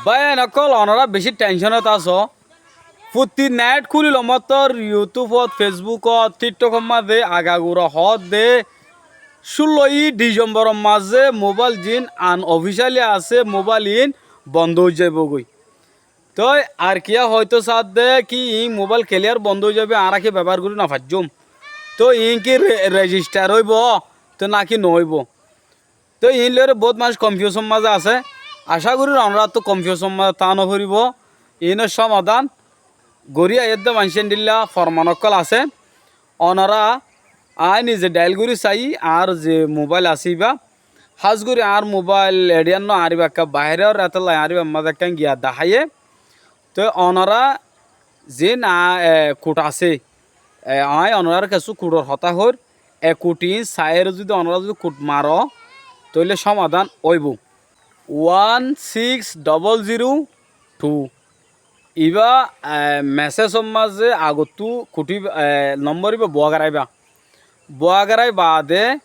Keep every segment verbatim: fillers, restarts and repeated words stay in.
Báiyain ókkol, onorá bicí thenconót asó. Futti net kúlilo mottór, YouTube ot, Facebook ot, TikTok or mazé agagura hoódde, cúlloyi Dhisembor or mazé mobáil ziín unofficially asé, mobáil iín bondó ói zaibói. Toi ar kiyá hoitó saádde ki, iín mobáil keliyar bondó ói zaibói, añára ki bebohár gorí nofaijjúm? Toi iín ki re-, registar óibou, toi náki noóibou? Toi iín loiyóre boóut manúic confuse or mazé asé. Acá gorír onoráttu confuse or mazé táa noforibóu. Iínor cómadan gorí aiyédde maincé endilla forman ókkol asé. Onorá aññí nize dial gorí saiyí, añár ze mobáil asé ibá. Hás gorí añár mobáil eçíyanno, añár ibá ekká baáire ór, étolla añár ibár mazé ekkán giya daháiye. Toi onorá ziín a-, e, kut asé, e, aññí onoráre kessú kutor hotá hoóir, e kut iín saiyóre zudi onorá zudi kut maró, tóile cómadan óibou. One six double zero two. Ibá, e, message or mazé agottú kut ibá, e, nombor ibá buá garaibá. Buá garai baade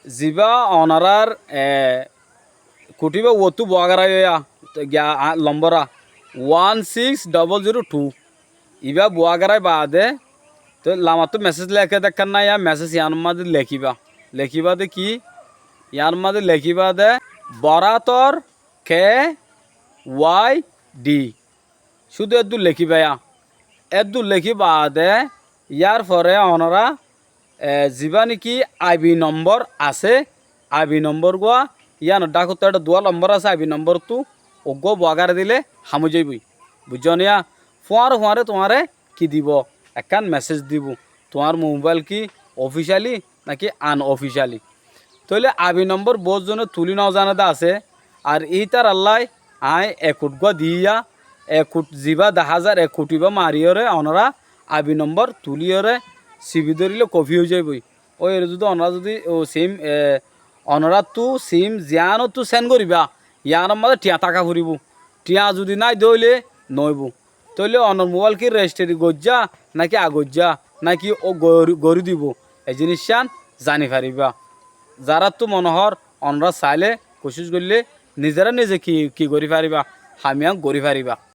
zibá onorár, e, kut ibá uottú buá garai óiya, giya, a, lombor a, one six double zero two. Ibá buá garai baade, toi lamattú message leké de ekkán nái, yá message yiánor mazé lekíba. Lekíba de ki? Yiánor mazé lekíba de Borátor K Y D. Cúdu éddur lekíba yá. Éddur lekí baade yárfore onorá, e, zibá néki I B nombor asé, I B nombor gúa, yíanor dhákottu eçé duwá lombor asé, I B nomborottú uggúa buá garai dile ham ói zaiboi. Buijjó né yá? Fúañre fúañre tuáñre ki dibou? Ekkán message dibou. Tuáñr mobáil ki officially náki unofficially. Tóile I B nombor boóut zone tulí nozane de asé. Ar ítarallái aññí e kut gúa diyí yá, e kut zibá daházar, e kut ibá mariyóre onorá I B nombor tulíyore sibi dórile kofi ói zaiboi. Óiyore zudi onorá zudi, o, sim, e, onoráttu sim ziyánottú send goríba, yiánor mazé thiañ táka foribóu. Thiañ zudi nái de óile noóibou. Tóile onor mobáil ki rejistari goijjá náki agoijjá náki o gor-, gorí dibou, e ziníccán zani faribá. Zaráttu mone hoór onorá sailé kucíc goillé nizerá nize ki, ki gorí faribá, ham yián gorí faribá.